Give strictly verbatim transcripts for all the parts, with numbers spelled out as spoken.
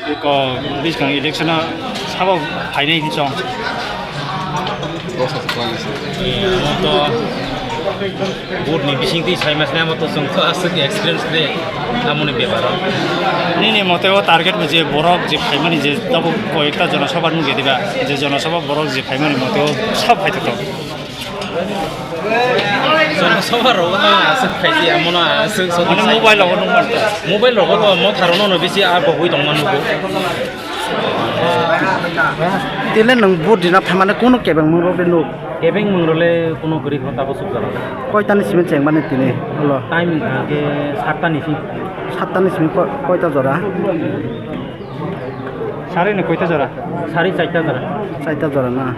Iko bwskang election o sabo phainai hinwi chong. Amo to vote ni bisingtwi sai masnai, amo to chwng to aswk experience de amoni beparo. Nini mote o target bo je borok je phaimani je tabuk koyekta jonosabha nugya diba, je jonosabha borok je phaimani mote o sab phaitoktok. Jonosabha rogo no aswk phaidi, amono aswk soto. Mane sai mobile rogo nukmano. Mobile rogo to motha rono no bisi a bogwi tongma nugo. Tile nwng vote rina phaimani kunu kebengmung rok de nuk? Kebengmung role kunu kwrwi kho tabo sukjak. Koitani simi chengmani tini? Hello. Time hwnkhe satta ni simi. Satta ni simi ko-, koita jora? Sari ni koita jora? Sari chaita jora. Chaita jora na?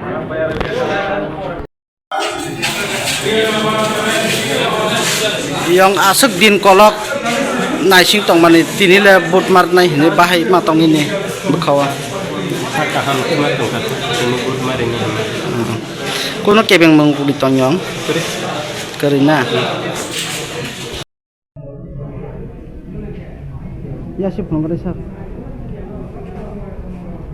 Yong aswk din kolok naising tongmani tini le vote marnai hinwi bahai ma tongini bwkhao. Kaham khe ma tongkha, tini vote marini hinwi. Kuno kebengmung bwlwi tong yong? Kwrwi. Kwrwi na? Yasi phunukgwi sir.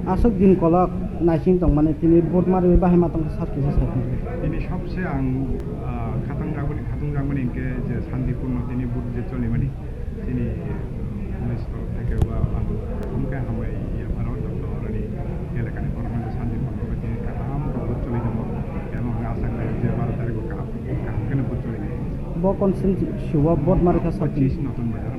Aswk din kolok naising tongmani tini vote marwi bahai ma tongkha sir kisa sai phunukgwi. Tini sobse ang, ah, khatang jagmani, khatung jagmani hinkhe je santipurno tini vote je cholimani. Tini police torof theke ba ang hamkhe hambai ya phano joto aroni elakani borokno santipurno tini kaham vote choli tongo. Tei ang asa khlaio je baro tarikh o kaham. Bo constituency o vote marikha sir? Pachis Notun Bazar.